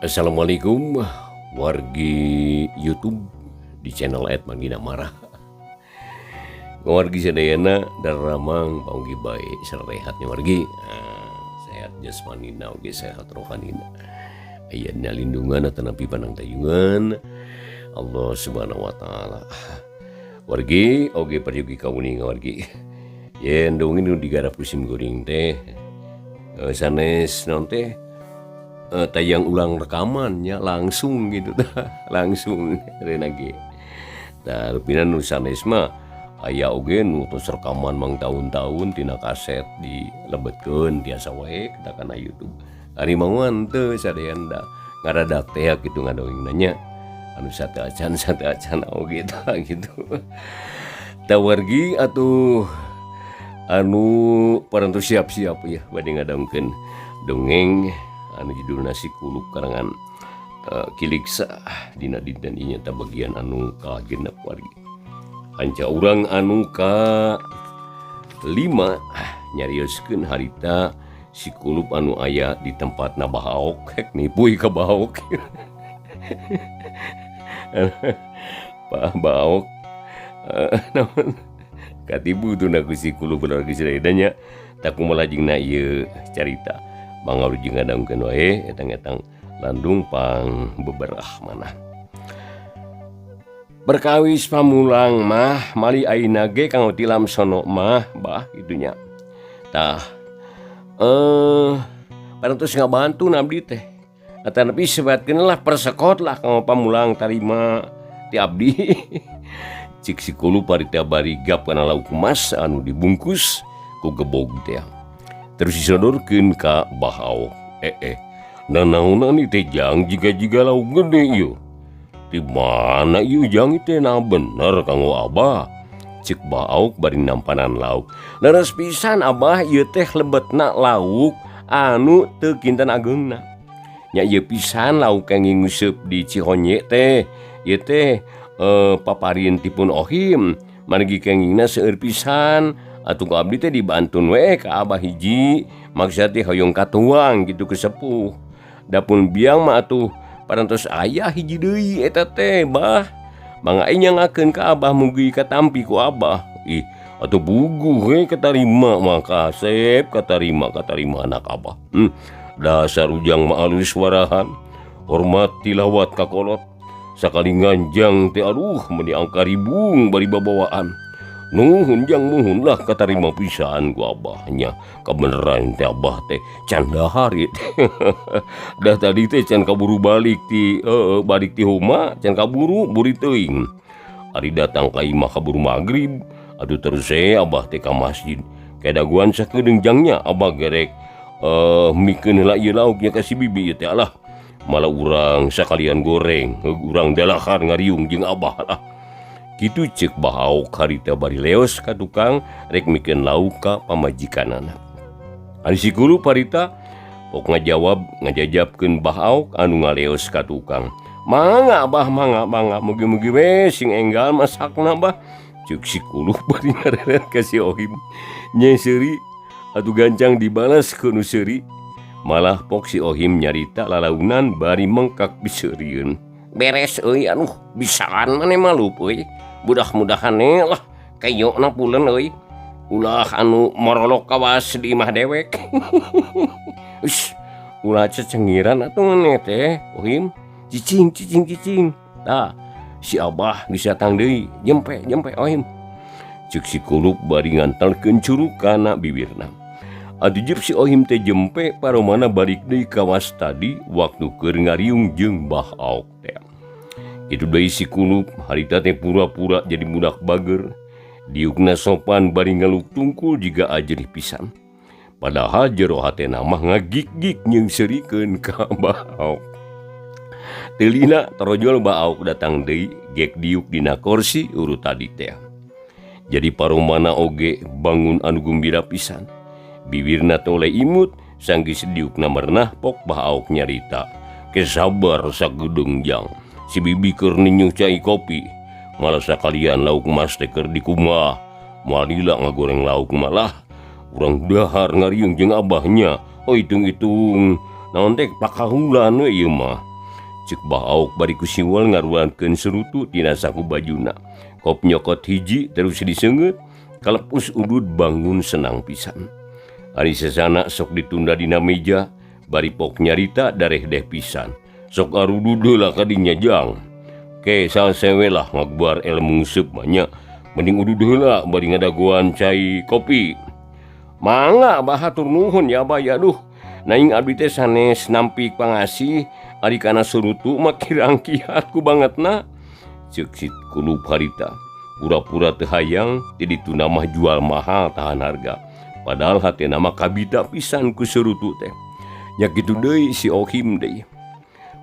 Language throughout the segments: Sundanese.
Assalamualaikum wargi YouTube di channel @manginamarah. Wargi sadayana daramang paunggi bae sarehatnya wargi. Sehat jasmanina oge sehat rohanina. Ayana lindungan atanapi panangtayungan Allah Subhanahu wa taala. Wargi oge peryogi kauninga wargi. Yen dongeng nu digarap ku sim kuring teh sanes naon teh tayang ulang rekamannya langsung gitu langsung lagi. Nah, rupina nu sanes mah aya oge nu tos rekaman mang tahun-tahun tina kaset dilebetkeun tiasa wae kita kana YouTube. Ari manguan teu sadayana da ngaradak teh kitu ngadongeng nanya anu sateuacan oge tah gitu. Tah wargi atuh anu parantos siap-siap ya bade ngadongkeun dongeng anu judulna Si Kulup karangan Kiliksa dina dinten ieu nyata bagian anu ka-6 wargi. Hanca urang anu ka-5 nyarioskeun harita Si Kulup anu aya di tempatna Bahaok hek nipuy ka Bahaok. Pak Bahaok naon katibu tuna ku Si Kulup bener geus nya tak kumaha lajengna ieu carita. Mangga wilujeng ngadangkeun wae etang-etang landung pang beberah manah. Perkawis pamulang mah mali ayeuna ge kanggo tilam sono mah bah kitu nya. Tah parantos ngabantu abdi teh. Atanapi sebatkeun lah persekot lah kanggo pamulang tarima ti abdi. Cik Si Kulup harita bari gap kana lauk emas anu dibungkus ku gebog teh. Terus disodorkeun ka Bahaok. Nanaonan ieu teh jang jiga-jiga lauk gede ieu. Di mana ieu jang teh nah bener kanggo abah. Cek Bahaok bari nampanan lauk. Leres pisan abah ieu teh lebetna lauk anu teu kinten ageungna. Nya ieu pisan lauk kenging nguseup di Cihonye teh. Ieu teh paparin tipun Ohim. Margi kengingna seueur pisan. Atuh ku abdi teh dibantun we ka abah hiji maksud teh hoyong katuang gitu ke sepuh. Dapun biang mah atuh parantos aya hiji deui eta teh bah. Mangga nyangakeun ka abah mugi katampi ku abah. Ih atuh buguh we katarima mah kasep katarima katarima anak abah. Dasar ujang mah alus warahan. Hormat tilawat ka kolot. Sakali nganjang teh aduh meuni angka ribung bari babawaan. Nuhun jang muhun lah katarima pisan ku abahnya. Kabeneran teh abah teh can dahar ieu teh. Dah tadi teh can kaburu balik ti balik ti huma can kaburu buri teuing. Ari datang ka imah kaburu magrib atuh terus we abah teh ka masjid. Kadaguan sakedeung jangnya abah gerek mikeun heula ieu lauknya ka si bibi ieu teh alah. Malah urang sakalian goreng, urang dalahan ngariung jeung abah lah. Kitu cek Bahaok harita bari leos ka tukang rek mikeun lauk ka pamajikanana. Ari Si Kulup harita pok ngajawab ngajajabkeun Bahaok anu ngaleos ka tukang. Mangga abah mangga mangga mugi-mugi we sing enggal masakna bah. Cek Si Kulup bari ngareret ka si Ohim. Nya seuri atuh gancang dibalas ku nu seuri. Malah pok si Ohim nyarita lalaunan bari mengkak piseurieun. Beres euy aduh bisaan maneh mah lup euy. Mudah-mudahan lah kayokna pulen euy. Ulah anu morolok kawas di imah dewek. Ush, ulah cecengiran atuh maneh teh Ohim. Cicing cicing cicing. Tah, si abah geus datang deui. Jempe jempe Ohim. Ceuk Si Kulup bari ngantelkeun curug kana bibirna. Atuh jep si Ohim teh jempe paromana balik deui kawas tadi waktu keur ngariung jeung Bahaok teh. Kitu deui Si Kulup harita teh pura-pura jadi budak bager. Diukna sopan bari ngaluk tungkul jiga ajerih pisan. Padahal jero hatena mah ngagik-gik nyeungseurikeun ka Bahaok. Teu lila torojol Bahaok datang deui gek diuk dina korsi urut tadi teh. Jadi paromana oge bangun anu gumbira pisan. Bibirna toleh imut sanggeus diukna merenah pok Bahaok nyarita. Kesabar sagedeung jang. Si bibi keur ninyuh cai kopi. Malah sakalian lauk mas teh keur dikumbah. Moal lila ngagoreng lauk malah. Urang dahar ngariung jeung abahnya. Oh hitung-hitung naon teh pakahulan we ieu mah. Cek Bah Aok bari ku siwal ngaruankeun serutu tina saku bajuna. Kop nyokot hiji terus diseungeut, kalepus udud bangun senang pisan. Ari sesana sok ditunda dina meja, bari pok nyarita dareh-deh pisan. Sok arudud heula ka dinya jang. Ke sasewe lah ngagbar ilmu nguseup mah nya. Mending udud heula bari ngadagoan cai kopi. Mangga Bah hatur nuhun ya Bah ya aduh. Naing abdi teh sanes nampik pangasih ari kana surutu mah kirang kiat ku bangetna. Ceuk si Kulup harita. Pura-pura teu hayang ti dituna mah jual mahal tahan harga. Padahal hatena mah kabita pisan ku surutu teh. Nya kitu deui si Ohim deui.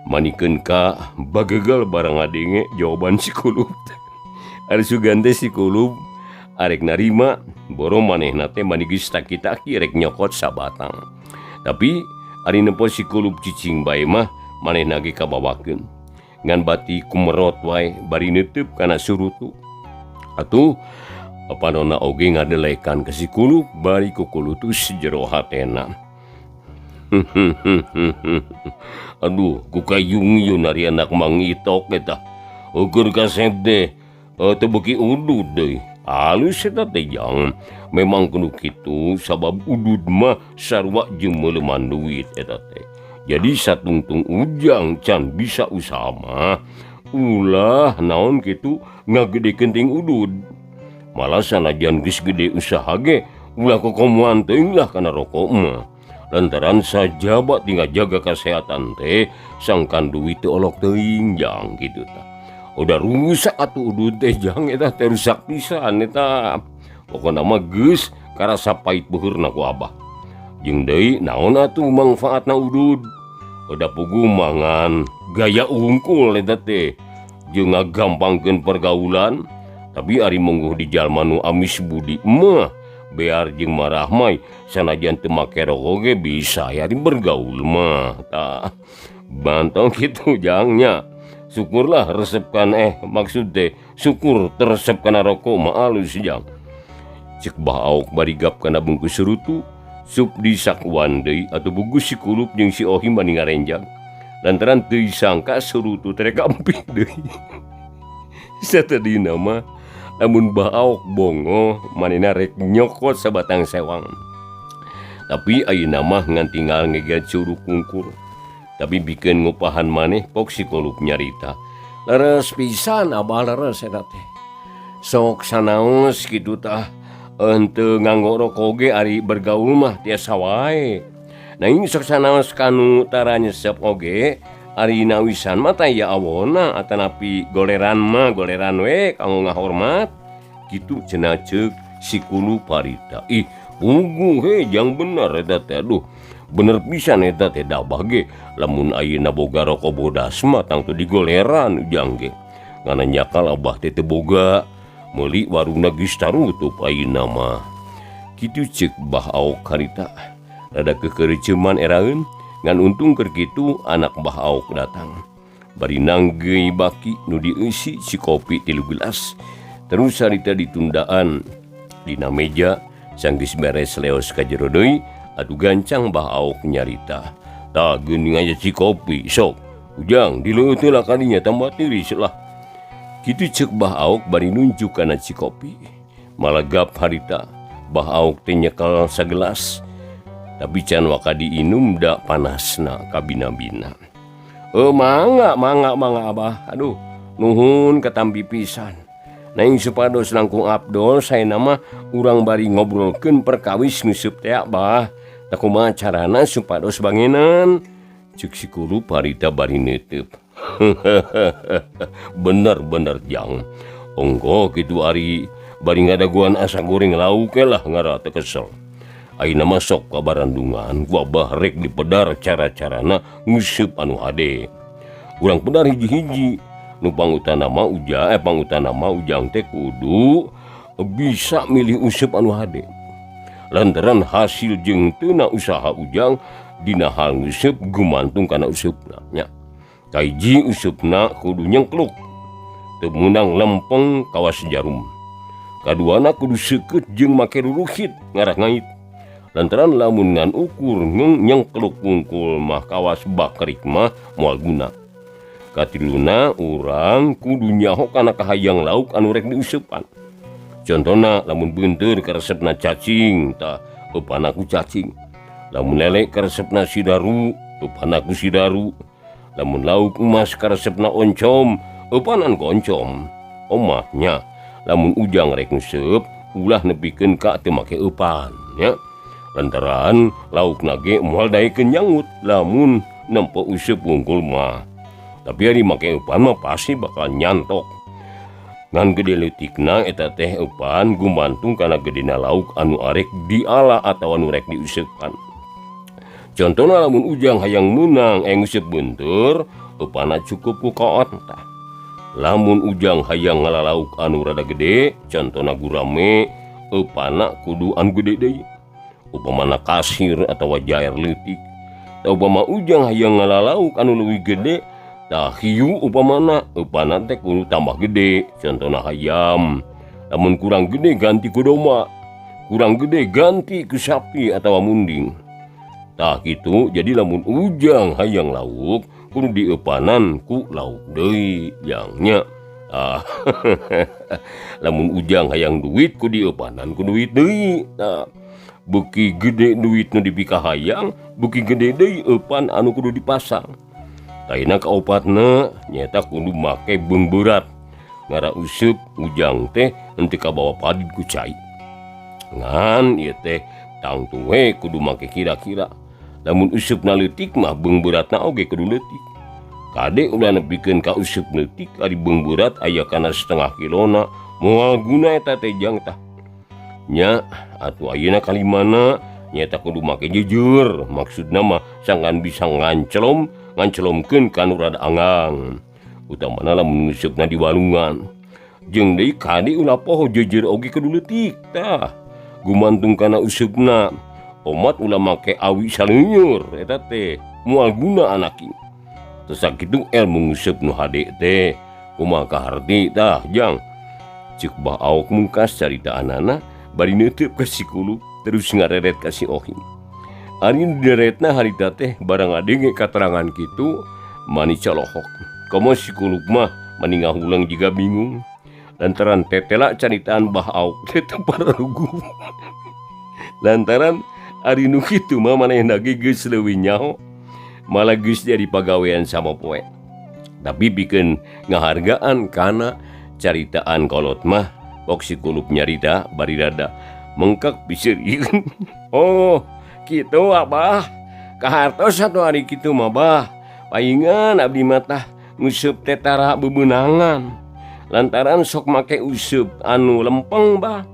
Manikeun ka bagegal barang ngadenge jawaban si Kulup teh. Ari sugan teh si Kulup arek narima boro manehna teh mani geus taki-taki rek nyokot sabatang. Tapi ari nempo si Kulup cicing bae mah manehna ge kabawakeun. Ngan bati kumerot wae bari neuteub kana surutu. Atuh panona oge ngadelekan ka si Kulup bari kukulutus jero hatena. Aduh, ku kayung ieu nari anak mangitok eta. Ukur kasep teh teu beuki udud deui. Halus eta teh jang. Memang kudu kitu sabab udud mah sarua jeung meuleuman duit eta teh. Jadi satungtung ujang can bisa usaha mah ulah naon kitu ngagedekeun ting udud. Malah sanajan geus gede usaha ge ulah kokomoan teuing lah kana rokok mah. Lantaran sajaba tinggal jaga kesehatan teh sangkan duit teu olok teuing jang kitu tah. Udah rusak atuh udud teh jang eta teh rusak pisan eta. Pokona mah geus karasa pait beuheurna ku abah. Jeung deui naon atuh mangfaatna udud? Udah puguh mangan gaya unggul eta teh jeung ngagampangkeun pergaulan. Tapi ari mungguh di jalma nu amis budi mah bear jeung marahmai sanajan teu make rokok ge bisa ya bergaul mah tah. Bantong kitu jangnya. Syukurlah resepkan maksud teh syukur teresep kana rokok mah alus jang. Cek Bah Aok bari gap kana bungkus surutu sup disakuan deui atuh bugus si Kulup jeung si Ohim bani ngarenjang. Lantaran teu disangka surutu teh kampik deui. Satadina mah lamun Bah Aok bongo manehna rek nyokot sabatang sewang. Tapi ayeuna mah ngan tinggal ngeget curug kungkur. Tapi bikeun ngupahan maneh pok si Kulup nyarita. Leres pisan abah leres eta teh. Sok sanaos kitu tah. Henteu nganggo rokok ge ari bergaul mah tiasa wae. Nanging sok sanaos kanu tara nyesep oge ari nawisan mah teh ya awona atanapi goleran mah goleran we kanggo ngahormat. Kitu cenah ceuk si Kulup harita. Ih, puguh he jang bener eta teh aduh. Bener pisan eta teh dabah ge lamun ayeuna boga rokok bodas mah tangtu digoleran ujang ge. Ngana nyakal abah teh teu boga meuli warungna geus tarutup ayeuna mah. Kitu ceuk Bah Aok harita. Rada kekereuceuman eraeun ngan untung keur kitu anak Bah Aok datang. Bari nanggeuy baki nu dieusi si kopi 3 gelas. Terus harita ditundaan dina meja sanggeus beres leos ka jero deui. Atuh gancang Bah Aok nyarita. Tah geuning aja si kopi sok. Ujang dileueut heula ka dinya tambah tiris lah. Kitu ceuk Bah Aok bari nunjuk kana si kopi. Malagap harita Bah Aok teh nyekel sagelas. Tapi can waka diinum da panasna kabina-bina. Mangga mangga mangga abah. Aduh, nuhun katampi pisan. Naing supados langkung abdol saena mah urang bari ngobrolkeun perkawis nguseup teh abah. Tah kumaha carana supados bangenan? Ceuk si Kulup harita bari neuteub. Bener-bener jang. Onggo kitu ari bari ngadaguan asa goreng lauk lah ngara teu kesel. Ayeuna mah sok kabarandungan ku abah rek dipedar cara-carana nguseup anu hade. Urang pedar hiji-hiji. Nu pangutana mah uja, pangutana mah ujang teh kudu bisa milih useup anu hade. Lantaran hasil jeung teuna usaha ujang dina hal nguseup gumantung kana useupna nya. Kahiji useupna kudu nyengkluk, teu meunang lempeng kawas jarum. Kaduana kudu seukeut jeung make ruruhit ngarah ngait. Lantaran lamun ngan ukur nyengkluk wungkul mah kawas bakrik mah moal guna. Katiluna urang kudu nyaho kana kahayang lauk anu rek diuseupan. Contona lamun beunteur karesepna cacing tah eupanna ku cacing. Lamun lele karesepna sidaru eupanna ku sidaru. Lamun lauk emas karesepna oncom eupanan ku oncom. Omah nya lamun ujang rek nguseup ulah nepikeun ka teu make eupan nya. Lantaran laukna ge moal daekeun nyangut lamun nempo useup wungkul mah. Tapi ari make eupan mah pasti bakal nyantok. Ngan gede leutikna eta teh eupan gumantung kana gedena lauk anu arek diala atawa anu rek diuseupan. Contona lamun ujang hayang meunang nguseup beunteur, eupanna cukup ku kaot tah. Lamun ujang hayang ngala lauk anu rada gede, contona gurame, eupanna kudu anu gede deui. Upamana kasir atawa jair leutik. Tah upama ujang hayang ngala lauk anu leuwih gede, tah hiu upamana eupanna teh kudu tambah gede, contona hayam. Lamun kurang gede ganti ku domba, kurang gede ganti ku sapi atawa munding. Tah kitu, jadi lamun ujang hayang lauk kudu dieupanan ku lauk deui jangnya. Ah, lamun ujang hayang duit kudu dieupanan ku duit deui. Tah, beuki gede duit nu dipikahayang, beuki gede deui eupan anu kudu dipasang. Ayeuna kaopatna nyaeta kudu make beung beurat. Ngara useup ujang teh henteu kabawa padid ku cai. Ngan ieu teh tangtu we kudu make kira-kira. Lamun useupna leutik mah beung beuratna oge kudu leutik. Kade ulah nepikeun ka useup leutik ari beung beurat aya kana setengah kilona moal guna eta teh jang tah. Nya atuh ayeuna kalimana nyaeta kudu make jujur, maksudna mah sangkan bisa nganclom nganclomkeun ka nu rada anggang. Utamana lamun nguseupna di walungan. Jeung deui kade ulah poho jujur oge kudu leutik tah. Gumantung kana useupna. Omat ulah make awi saleuneur eta teh moal guna anaki. Teu sakitu ilmu nguseup nu hade teh kumaha kaharti tah jang. Ceuk Bah Aok mungkas caritaanana bari neuteub ka si Kulup terus ngareret ka si Ohim. Ari nu direretna harita teh barang ngadenge katerangan kitu mani colohok. Komo si Kulup mah mani ngahuleng jiga bingung lantaran tetela caritaan Bah Aok teh teu pararuguh. Lantaran ari nu kitu mah manehna ge geus leuwih nyaho malah geus jadi pagawean sapopoe. Tapi pikeun ngahargaan kana caritaan kolot mah pok si Kulup nyarita bari rada mengkek piseurieun. Oh, kitu Abah. Kahartos atuh ari kitu mah Bah. Paingan abdi mah tah nguseup teh tara bebeunangan. Lantaran sok make useup anu lempeng Bah.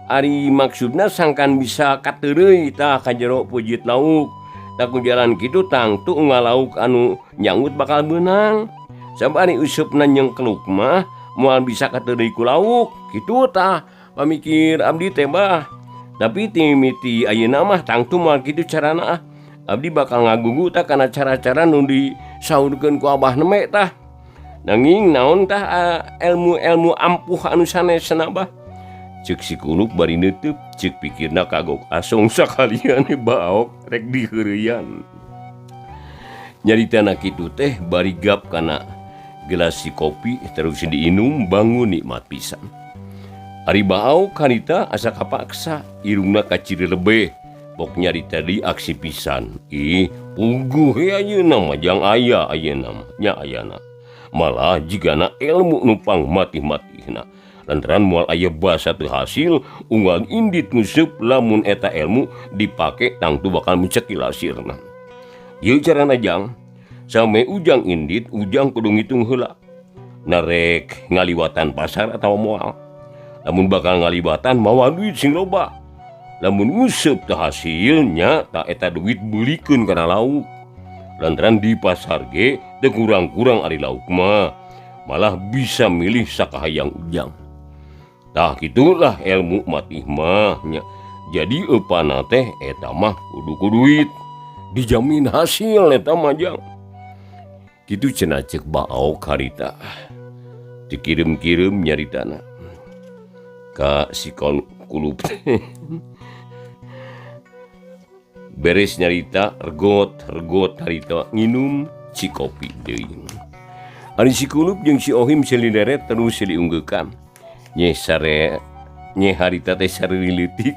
Ari maksudna sangkan bisa kateureuy tah ka jero pujit lauk. Tah ku jalan kitu tangtu ngalauk anu nyangut bakal beunang. Sabab ari useupna nyengkluk mah moal bisa kateureuy ku lauk. Kitu tah pamikir abdi teh Bah. Tapi ti mimiti ayeuna mah tangtu moal kitu carana ah. Abdi bakal ngagugu tah kana cara-cara nu disaurkeun ku Abah nembe tah. Nanging naon tah ilmu-ilmu ampuh anu sanesna Bah. Ceuk si Kulup bari neuteub, ceuk pikirna kagok asong sakalian Bah Aok rek diheureuyaan. Nyaritana kitu teh bari gap kana gelas si kopi terus diinum bangun nikmat pisan. Ari Bah Aok harita asa kapaksa irungna kaciri lebeh pok nyarita deui aksi pisan. Ih, puguh we ayeuna mah jang aya ayeuna mah nya ayana. Malah jigana ilmu nu pangmatih-matihna. Lantaran moal aya basa teu hasil unggal indit nguseup lamun eta ilmu dipake tangtu bakal mencekil hasilna. Ieu carana jang, sampe ujang indit ujang kudu ngitung heula. Narek ngaliwatan pasar atawa moal. Lamun bakal ngaliwatan mawa duit sing loba. Lamun nguseup teu hasilnya tah eta duit beulikeun kana lauk. Lantaran di pasar ge teu kurang-kurang ari lauk mah, malah bisa milih sakahayang ujang. Tah kitulah ilmu matih mah nya. Jadi eupanna teh eta mah kudu ku duit. Dijamin hasil eta mah jang. Kitu cenah ceuk Bah Aok harita. Dikirim-kirim nyaritana ka si Kulup. Beres nyarita regot-regot harita nginum ci kopi deui. Ari si Kulup jeung si Ohim silih deret terus silih unggeukan. Nyeh sare nyeh harita teh sariri leutik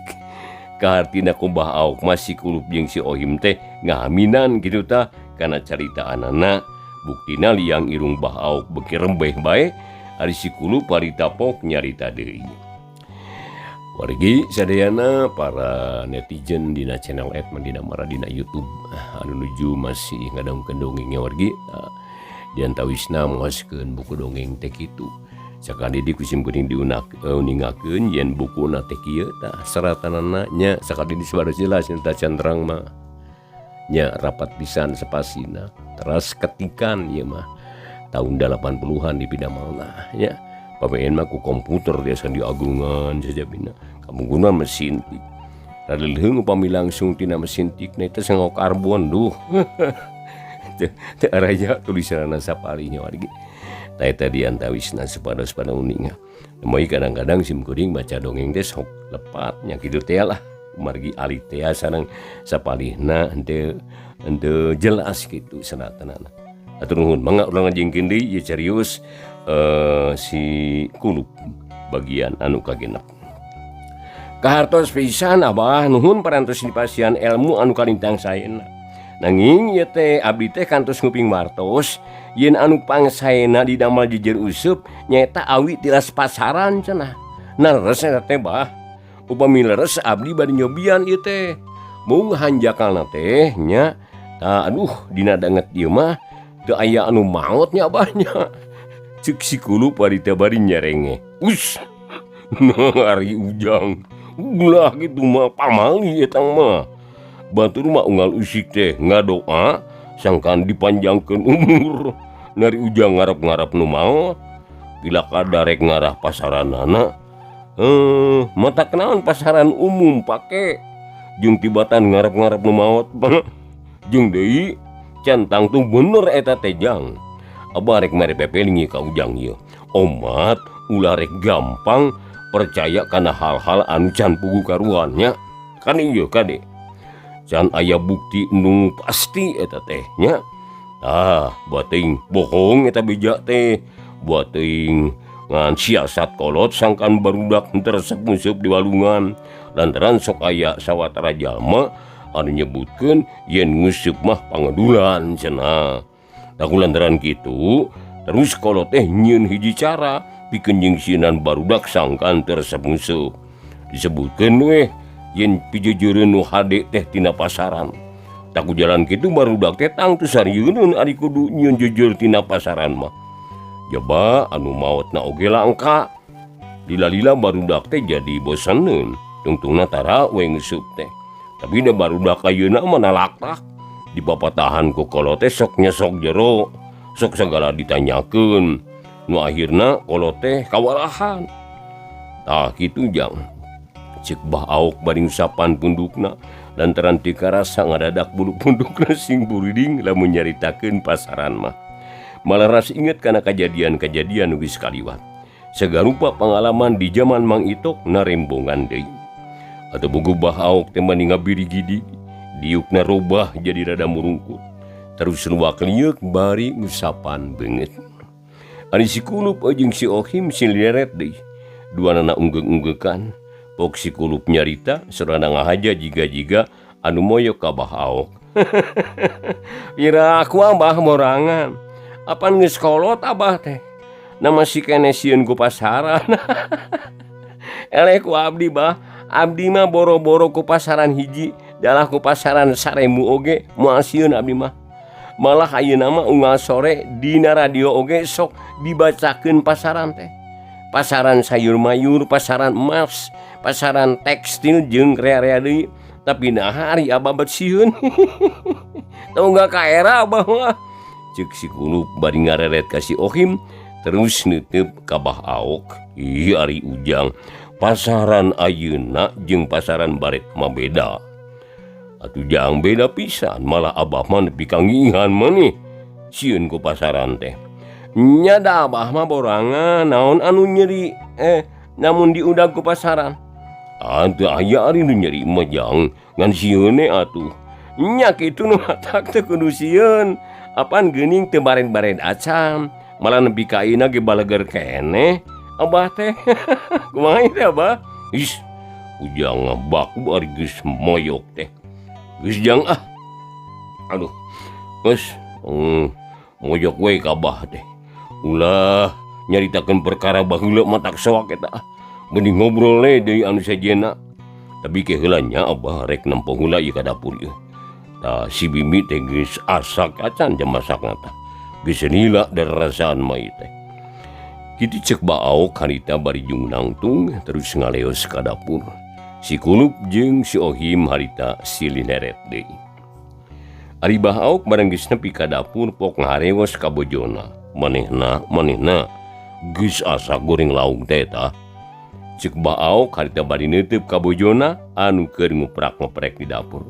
kahartina ku Bah Aok mah si Kulup jeung si Ohim teh ngahaminan kitu tah kana caritaanana. Buktina liang irung Bah Aok beuki rembeh bae ari si Kulup harita pok nyarita deui. Wargi sadayana para netizen dina channel Edman dina Mara dina YouTube anu nuju masih ngadongkeun dongengnya wargi diantawisna maoskeun buku dongeng teh kitu. Sakali di ku sim kuring diuningakeun yen bukuna teh kieu tah seratanana nya sakali di sabaros jelas nyata candrang mah nya rapat pisan spasina teras ketikan ieu mah tahun 80-an dipidamelna nya. Pamaen mah ku komputer biasa diagungan sajabina kamungkuna mesin tik. Rada leuheung upami langsung tina mesin tik na eta sangko karbon duh. Teu teu araya tulisanna sapalihnya wargi. Tah eta diantawisna supados pada uninga. Moy kadang-kadang sim kuring maca dongeng teh sok lepat nya kitu teh lah. Margi alit teh sareng sapalihna henteu henteu jelas kitu sanatanana. Hatur nuhun mangga urang ngajengkeun deui ieu carius si Kulup bagian anu kagenep. Kahartos pisan Abah nuhun parantos dipasihan ilmu anu kalintang saena. Nanging ieu teh abdi teh kantos nguping wartos yen anu pangsaena didamel jejer useup nyaeta awi tilas pasaran cenah. Nah leres eta teh Bah. Upami leres abdi bade nyobian ieu teh. Mung hanjakalna teh nya tah aduh dina danget ieu mah teu aya anu maot nya Abah nya. Ceuk si Kulup bari teh bari nyerenge. Us. Ari Ujang. Ulah kitu mah pamali eta mah. Batur mah unggal usik teh ngadoa sangkan dipanjangkeun umur. Nari Ujang ngarep-ngarep nu maot. Bila kadarek ngarah pasaranana mata kenaon pasaran umum pake jeung tibatan ngarep-ngarep nu maot. Jeung deui can tangtu bener eta teh Jang. Abah rek mere pepeling ka Ujang ieu. Omat ulah rek gampang percaya kana hal-hal anu can puguh karuan nya. Kan ieu kade. Can aya bukti nu pasti eta teh nya. Ah, buat teuing bohong eta beja teh. Buat teuing ngan siasat kolot sangkan barudak henteu resep nguseup di walungan. Lantaran sok aya sawatara jalma anu nyebutkeun yen nguseup mah pangedulan cenah. Tah lantaran kitu terus kolot teh nyieun hiji cara pikeun nyingsieunan barudak sangkan teu resep nguseup. Disebutkeun weh yen pijejeureun nu hade teh tina pasaran. Tah ku jalan kitu barudak teh tangtu sarieun ari kudu nyieun jeujeur tina pasaran mah. Jaba anu maotna oge langka. Lila-lila barudak teh jadi boseneun. Tungtungna tara we nguseup teh. Tapi da barudak ayeuna mah nalaktak. Dipapatahan ku kolot teh sok nyesok jero, sok sagala ditanyakeun. Nu akhirna kolot teh kawalahan. Tah kitu Jang. Ceuk Bah Aok bari ngusapan pundukna lantaran teu karasa ngadadak bulu pundukna sing buriding lamun nyaritakeun pasaran mah. Malah ras inget kana kajadian-kajadian nu geus kaliwat. Sagarupa pangalaman di jaman Mang Itok narembongan deui. Atuh buku Bah Aok teh mani ngabirigidi, diukna robah jadi rada murungkut. Terus luak lieuk bari ngusapan beungeut. Ari si Kulup jeung si Ohim sileret deui. Duanana unggeung-unggeukan. Pok si Kulup nyarita sorana ngahaja jiga-jiga anu moyok ka Bah Aok. Pira aku Abah morangan. Apan geus kolot Abah teh. Nama si keneh sieun ku pasaran. Eleh ku abdi Bah. Abdi mah boro-boro ku pasaran hiji, dalah ku pasaran 1000 oge moal sieun abdi mah. Malah ayeuna mah unggal sore dina radio oge sok dibacakeun pasaran teh. Pasaran sayur mayur, pasaran emas, pasaran tekstil jeung rea-rea deui. Tapi naha ari Abah bet sieun. Tong gak ka era Abah mah. Ceuk si Kulup bari ngareret ka si Ohim terus neuteub ka Bah Aok. Ih ari Ujang, pasaran ayeuna jeung pasaran baret mah beda. Atuh Jang beda pisan, malah Abah mah nepi ka ngiihan maneh sieun ku pasaran teh. Nya da Abah mah borangan naon anu nyeri namun diudag ku pasaran. Ah teu aya ari nu nyeri mah Jang, ngan sieun we atuh. Nya kitu nu matak teu kudu sieun. Apan geuning teu bared-bared acan. Malah nepi ka ayeuna ge baleger keneh Abah teh. Kumaha ieu teh Abah? Is, Ujang baku ari geus moyok teh. Geus jang ah. Aduh. Geus moyok we ka Abah teh. Ulah nyaritakeun perkara baheula matak soak eta ah. Mending ngobrol we deui anu sejenna. Tapi ke heula nya Abah rek nempo heula ieu ka dapur ieu. Tah si Bibi teh geus asak acan jam masakna tah. Geus lila darasaan mah ieu teh. Kitu cek Baok harita bari jung nangtung terus ngaleos ka dapur. Si Kulup jeung si Ohim harita silih neret deui. Ari Bah Aok barang geus nepi ka dapur pok ngaharewos ka bojona. Manehna, manehna geus asak goreng lauk teh tah. Cek Bah Aok harita bari neuteub ka bojona anu keur nguprak-ngoprek di dapur.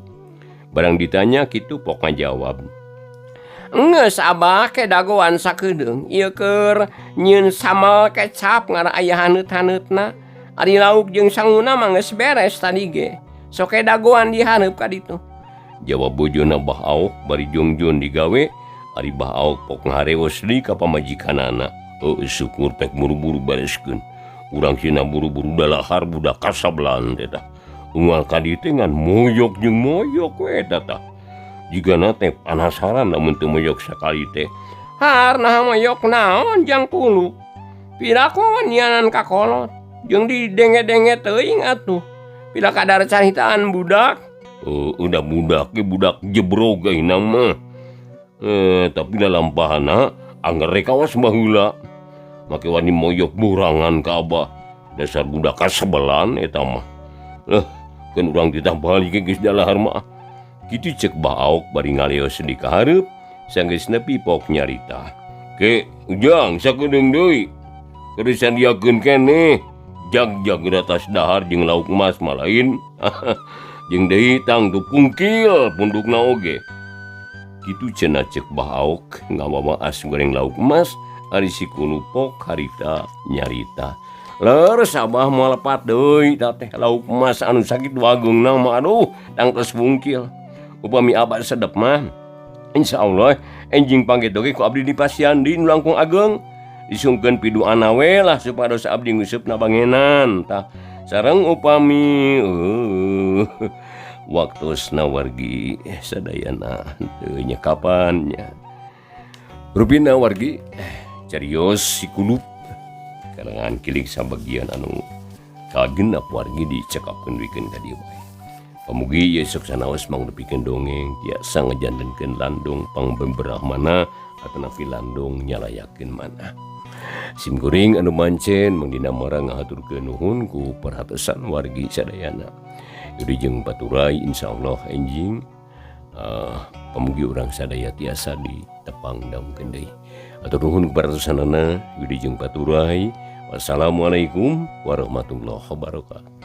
Barang ditanya kitu pok ngajawab. Geus Abah ke dagoan sakedeung ieu keur nyieun sambal kecap ngarah aya haneut-haneutna. Ari lauk jeung sanguna mah geus beres tadi ge. Sok dagoan dihareup ka ditu. Jawab bojona Bah Aok bari jongjon digawe. Ari Bah Aok pok ngaharewos deui ka pamajikanana. Heueuh syukur pek buru-buru bereskeun. Urang cenah buru-buru dalahar budak kasablan teh tah. Unggal ka dieu teh ngan moyok jeung moyok we eta tah. Jigana teh panasaran lamun teu moyok sakali teh. Har naha moyok naon jang kulu. Piraku wanianan ka kolot. Jeung didenge-denge teuing atuh. Pira kadar caritaan budak. Udah budak ge budak jebrog ayeuna mah. Tapi lalampahana angger rek kawas baheula. Make wani moyok borangan ka Abah. Dasar budak kasebelan eta mah. Keun urang titah balik ge geus dalahar mah. Kitu cek Bah Aok bari ngaleos di ka hareup sanggeus nepi pok nyarita. Ke Ujang sakedeung deui. Keur sadiakeun keneh. Jag-jag atas dahar jeung lauk emas mah lain. Jeung deui tang tu pungkil pundukna oge. Kitu cenah cek Bah Aok ngawamaas goreng lauk emas ari si Kulupok harita nyarita. Leres Abah moal lepat deui tah teh lauk emas anu sakitu ageungna mah aduh tangtos pungkil. Upami Abah sedep mah insyaallah enjing panggeto ge ku abdi dipasihan deui nu langkung ageng. Disungkeun piduana we lah supados abdi nguseupna bangenan tah. Sareng upami waktosna wargi sadayana teu nyekapan nya. Rupina wargi carios si Kulup kalangan kilik sabagian anu kagenap wargi dicekapkeun wikeun ka dieu bae. Pamugi ieu sok sanaos mangrupikeun dongeng tiasa ngajantenkeun landung pangbeberah mana atanapi landung nyalayakeun mana. Sim kuring anu mancen Mangdina Mara ngahaturkeun nuhun ku perhatosan wargi sadayana. Yudi jeung paturai insyaallah enjing pamugi urang sadaya tiasa ditepang daungkeun deui. Atur nuhun ku perhatosanana Yudi jeung paturai. Wassalamualaikum warahmatullahi wabarakatuh.